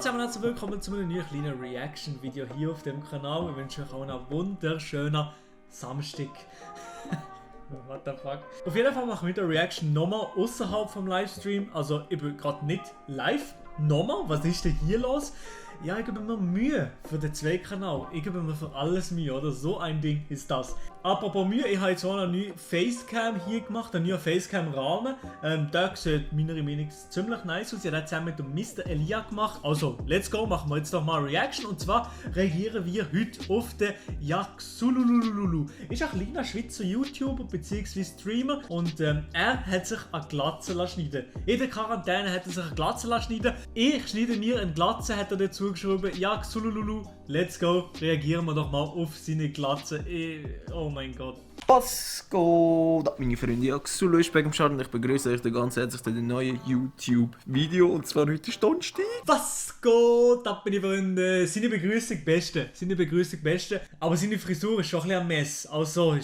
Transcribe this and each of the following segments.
zusammen und herzlich willkommen zu einem neuen kleinen Reaction-Video hier auf dem Kanal. Wir wünschen euch auch einen wunderschönen Samstag. What the fuck? Auf jeden Fall machen wir die Reaction nochmal außerhalb vom Livestream. Also ich bin gerade nicht live. Nochmal? Was ist denn hier los? Ja, ich gebe mir Mühe für den zweiten Kanal. Ich gebe mir für alles Mühe, oder? So ein Ding ist das. Apropos Mühe, ich habe jetzt auch eine neue Facecam hier gemacht, einen neuen Facecam-Rahmen. Der sieht meiner Meinung nach ziemlich nice aus. Ich habe das zusammen mit dem Mr. Elia gemacht. Also, let's go, machen wir jetzt doch mal eine Reaction. Und zwar reagieren wir heute auf den Yaxulululu. Ist ein kleiner Schweizer YouTuber bzw. Streamer und er hat sich eine Glatze schneiden. In der Quarantäne hat er sich eine Glatze schneiden. Ich schneide mir eine Glatze, hat er dazu geschrieben. Yaxulululu, let's go. Reagieren wir doch mal auf seine Glatze. Oh mein Gott. Was geht? Meine Freunde Yaxulu ist beim Schaden. Ich begrüße euch ganz herzlich zu dem neuen YouTube-Video. Und zwar heute ist Donnerstag. Was geht ab, meine Freunde? Seine Begrüßung beste. Aber seine Frisur ist schon ein bisschen ein Mess. Also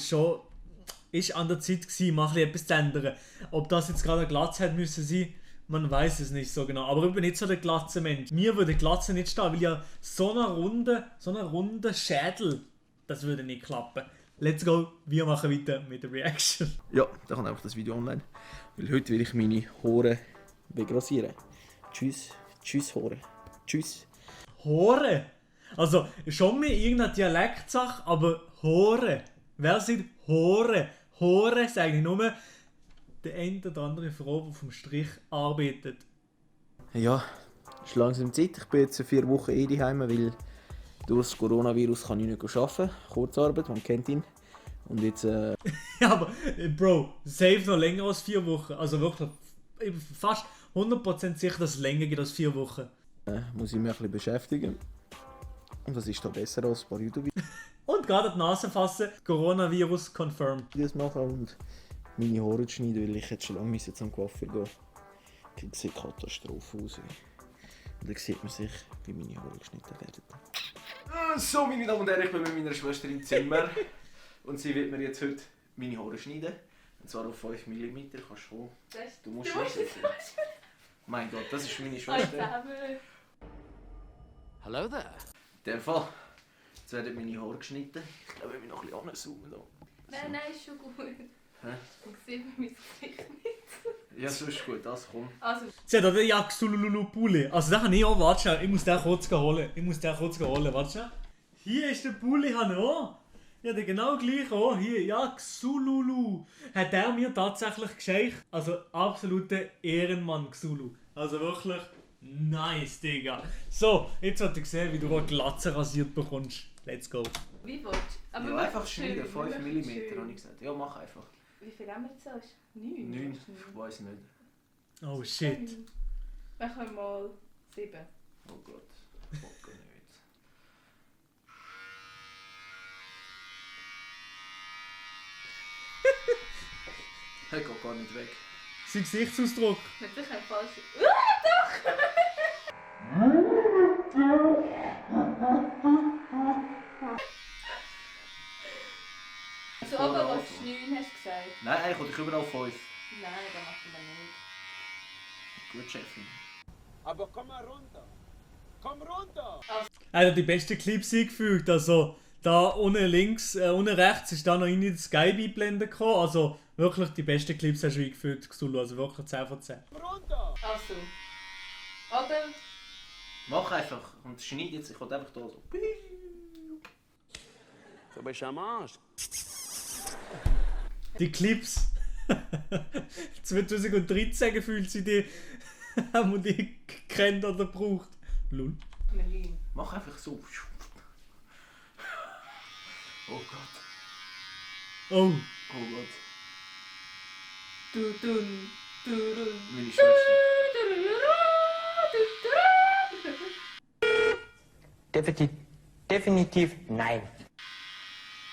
ist an der Zeit gewesen, mal etwas zu ändern. Ob das jetzt gerade eine Glatze hätte müssen sein, man weiß es nicht so genau. Aber ich bin nicht so der Glatze-Mensch. Mir würde Glatze nicht stehen, weil ja so eine runde Schädel, das würde nicht klappen. Let's go, wir machen weiter mit der Reaction. Ja, da kommt einfach das Video online. Weil heute will ich meine Haare wegrasieren. Tschüss, Haare. Tschüss. Haare? Also, schon mehr irgendeine Dialektsache, aber Haare. Wer sind Haare? Haare sage ich nur der eine oder andere Frau, die vom Strich arbeitet. Ja, es ist langsam Zeit. Ich bin jetzt 4 Wochen daheim, weil durch das Coronavirus kann ich nicht arbeiten. Kurzarbeit, man kennt ihn. Und jetzt Ja, aber Bro, safe noch länger als 4 Wochen. Also wirklich, ich bin fast 100% sicher, dass es länger geht als 4 Wochen. Muss ich mich ein bisschen beschäftigen. Und was ist da besser als ein paar YouTube-Videos Und gerade die Nase fassen, Coronavirus confirmed. machen und meine Haare schneiden, weil ich jetzt schon lange zum Coiffeur gehen. Das sieht Katastrophe aus. Und dann sieht man sich, wie meine Haare geschnitten werden. So, meine Damen und Herren, ich bin mit meiner Schwester im Zimmer. Und sie wird mir jetzt heute meine Haare schneiden. Und zwar auf 5 mm. Kannst du Du musst nicht. Mein Gott, das ist meine Schwester. Hello there. In dem Fall. Jetzt werden meine Haare geschnitten. Ich glaube, ich will noch ein bisschen anzoomen. Nein, ist schon gut. Hä? Ich sehe mein Gesicht nicht. Ja, so ist gut, das kommt. Also, Sie hat auch den Yaxulululu Pulli. Also den habe ich auch, warte schnell, ich muss den kurz holen. Warte schnell. Hier ist der Pulli, habe ich auch. Ja, der genau gleich auch. Hier, Yaxululu. Hat der mir tatsächlich geschenkt. Also absoluter Ehrenmann Xulu. Also wirklich nice, Digga. So, jetzt hat er gesehen, wie du eine Glatze rasiert bekommst. Let's go. wie willst du? Aber Ja, mach einfach es schneiden, schön, 5 mach es mm schön. habe ich gesagt. Ja, mach einfach. Wie viel haben wir jetzt erst? 9? 9, ich weiß nicht. Oh shit. Machen wir mal 7. Oh Gott, ich will gar nicht. Er geht gar nicht weg. Sein Gesichtsausdruck. Nicht sicher falsch. So, aber was 9 hast du gesagt? Nein, eigentlich wollte ich überall 5. Nein, das machen wir nicht. Gut, Chefin. Aber komm mal runter. Komm runter. Er hat die besten Clips eingefügt. Also da unten links, unten rechts ist da noch in die Sky eingeblendet gekommen. Also wirklich die besten Clips hast du eingefügt, Xulu. Also wirklich 10 von 10. Runter. Also. Oder? Mach einfach und schneid jetzt, ich will einfach da so. So bist du am Arsch. Die Clips. 2013 gefühlt sie die, haben wir die gekannt oder gebraucht. Lul. Melin. Mach einfach so. Oh Gott. Oh. Oh Gott. Dun. Meine Schwester. Definitiv nein.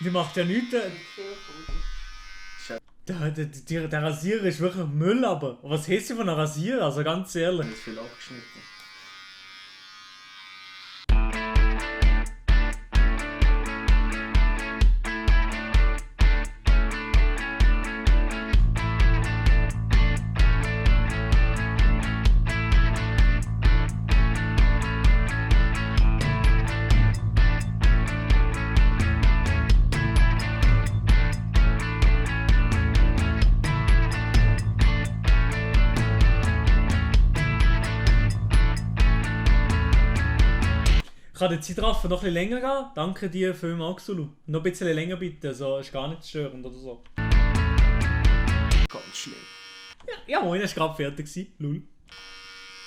Die macht ja nichts. Der Rasierer ist wirklich Müll, aber was heißt sie von einem Rasierer? Also ganz ehrlich. Ist viel abgeschnitten. Kann der Zeitraffer noch ein bisschen länger gehen? Danke dir vielmals, Xulu. Noch ein bisschen länger bitte, so ist gar nicht störend oder so. Ganz schlimm. Ja, moin, er war gerade fertig gewesen. Lul.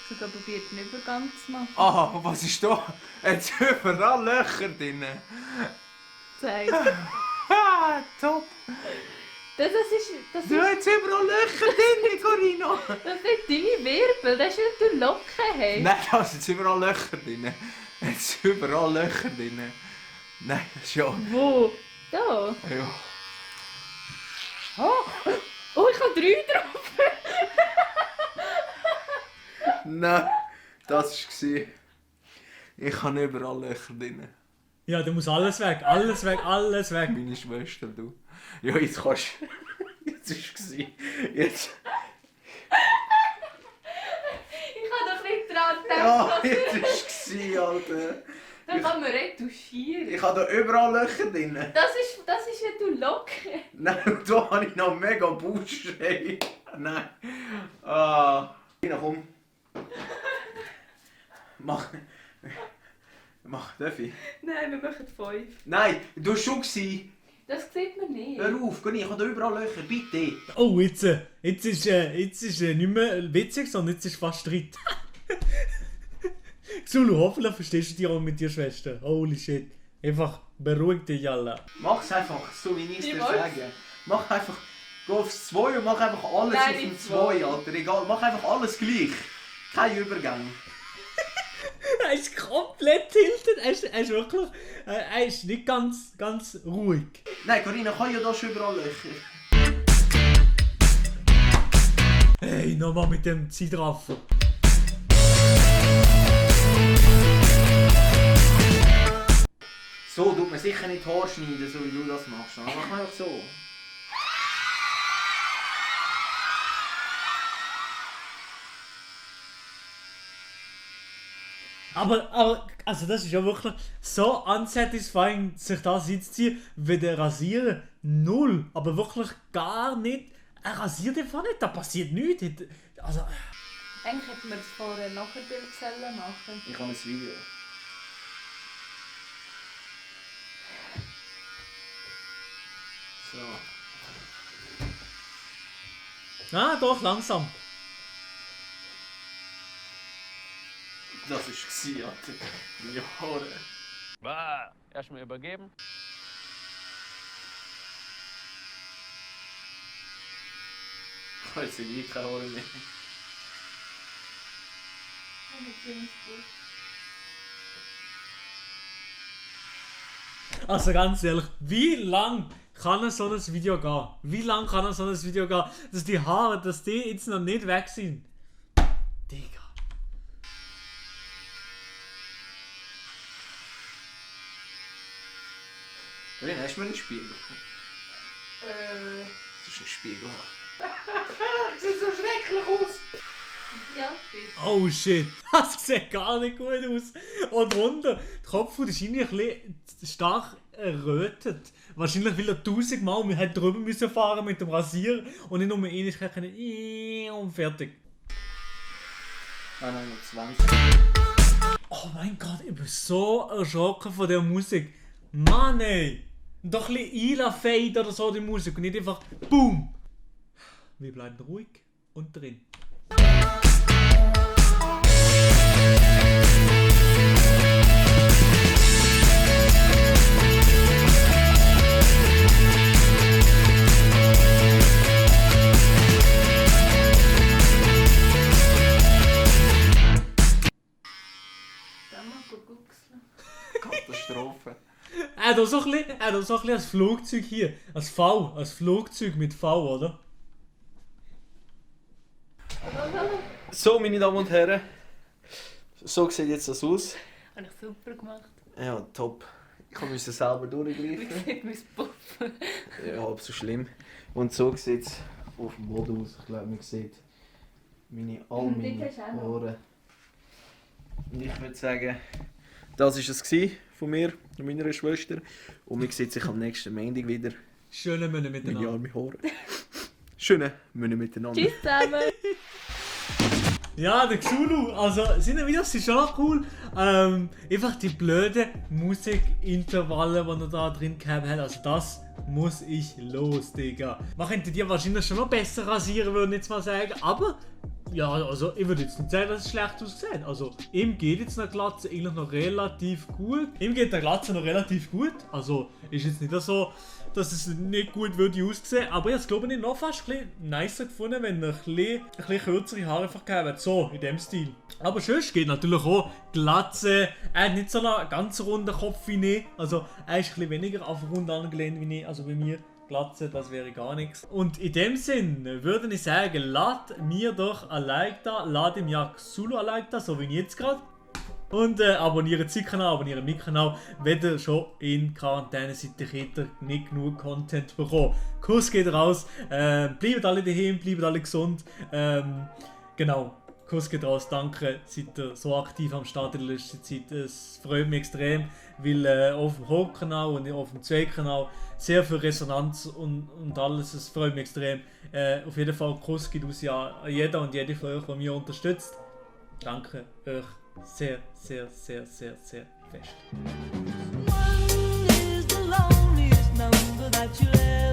Sogar probiert einen Übergang zu machen. Ah, was ist da? Jetzt überall Löcher drin. Zeig. Ah, top. Das ist Jetzt überall Löcher drin, Corino. das sind deine Wirbel, das ist weil du Locken hast. Nein, da sind jetzt überall Löcher drin. Jetzt überall Löcher drin. Nein, schon. Wo? Da? Ja. Oh, ich habe 3 drauf. Nein, das war. Ich habe überall Löcher drin. Ja, da muss alles weg, alles weg, alles weg. Meine Schwester, du. Ja, jetzt kannst du. Jetzt war es. Jetzt. Ich habe doch nicht dran Ja, gedacht. jetzt war es, Alter. Da kann man retuschieren. Ich habe da überall Löcher drin. Das ist wenn du Locken. Nein, da habe ich noch mega Busch. Ey. Nein. Ah. Na komm. Mach, darf ich? Nein, wir machen 5. Nein, du warst schon gewesen. Das sieht man nicht. Hör auf, Conny, ich habe da überall Löcher, bitte. Oh, jetzt ist nicht mehr witzig, sondern jetzt ist fast Streit. Xulu, hoffentlich verstehst du dich auch mit deiner Schwester. Holy shit. Einfach beruhig dich alle. Mach's einfach, so wie ich es Wie dir willst sage. Mach einfach, geh aufs 2 und mach einfach alles Nein, auf dem nicht 2, 2. Alter. Egal, mach einfach alles gleich. Kein Übergang. Er ist komplett tiltet. Er ist wirklich. Er ist nicht ganz ruhig. Nein, Corinna, kann ja da schon überall Löcher. Hey, nochmal mit dem Zeitraffer. So tut man sicher nicht Haar schneiden, so wie du das machst. Mach einfach so. Aber, also das ist ja wirklich so unsatisfying, sich das einzuziehen, wie der Rasieren. Null. Aber wirklich gar nicht. Er rasiert einfach nicht, da passiert nichts. Also, Eigentlich hätten wir das vorher nachher Bildzellen machen. Ich habe ein Video. So. ah, doch, langsam. Das war es, Alter. Meine Haare. Bah, erstmal übergeben. Ich habe jetzt nie keine Haare mehr. Also ganz ehrlich, wie lang kann so ein Video gehen? Wie lang kann so ein Video gehen, dass die Haare, dass die jetzt noch nicht weg sind? Digga. Corinna, hast du mir einen Spiegel? Das ist ein Spiegel. Sieht so schrecklich aus. Ja, bitte. Oh shit, das sieht gar nicht gut aus. Und runter, der Kopfhaut ist irgendwie ein bisschen stark errötet. Wahrscheinlich weil er 1000-mal, wir hätten drüber müssen fahren mit dem Rasier und nicht nur einmal können und fertig. Ah nein, noch 20. Oh mein Gott, ich bin so erschrocken von der Musik. Mann ey! Doch ein bisschen Fade oder so die Musik und nicht einfach BOOM! Wir bleiben ruhig und drin. Dann mal guckseln. Katastrophe. Er hat auch so ein bisschen als Flugzeug hier. Als V, als Flugzeug mit V, oder? So, meine Damen und Herren. So sieht jetzt das aus. Habe ich super gemacht. Ja, top. Ich musste selber Wie durchgreifen. sieht mein Puff? Ja, halb so schlimm. Und so sieht es auf dem Boden aus. Ich glaube, man sieht all Und meine dort hast du auch noch. Ohren. Und ich würde sagen, das war es von mir und meiner Schwester. Und man sieht sich am nächsten Montag wieder. Schöne Männer Meine miteinander. arme Haare. Schöne Männer miteinander. Tschüss zusammen. Ja, der Xulu, also seine Videos sind schon noch cool. Einfach die blöden Musikintervalle, die er da drin gehabt hat, also das muss ich los, Digga. Man könnte die wahrscheinlich schon noch besser rasieren, würde ich jetzt mal sagen, aber ja, also ich würde jetzt nicht sagen, dass es schlecht aussieht. Also ihm geht jetzt eine Glatze eigentlich noch relativ gut. Ihm geht der Glatze noch relativ gut, also ist jetzt nicht so, dass es nicht gut würde aussehen, aber ich glaube ich noch fast ein bisschen nicer gefunden, wenn er ein bisschen kürzere Haare einfach gehabt hat, so in dem Stil. Aber sonst geht natürlich auch Glatze, er hat nicht so einen ganz runden Kopf wie ich, also er ist ein bisschen weniger auf rund angelehnt wie ich, also bei mir. Glatze, das wäre gar nichts. Und in dem Sinn würde ich sagen, lad mir doch ein Like da, lad ihm ja Xulu ein Like da, so wie jetzt gerade. Und abonniert seinen Kanal, abonniert meinen Kanal, wenn ihr schon in Quarantäne seid, ihr nicht genug Content bekommen. Kuss geht raus, bleibt alle daheim, bleibt alle gesund. Genau, Kuss geht raus, danke, seid ihr so aktiv am Start in der letzten Zeit. Es freut mich extrem, weil auf dem Hauptkanal und auf dem Zweitkanal sehr viel Resonanz und alles, es freut mich extrem. Auf jeden Fall Kuss geht aus an jeder und jede von euch, die mich unterstützt. Danke euch sehr, sehr, sehr, sehr, sehr fest. One is the loneliest number that you'll ever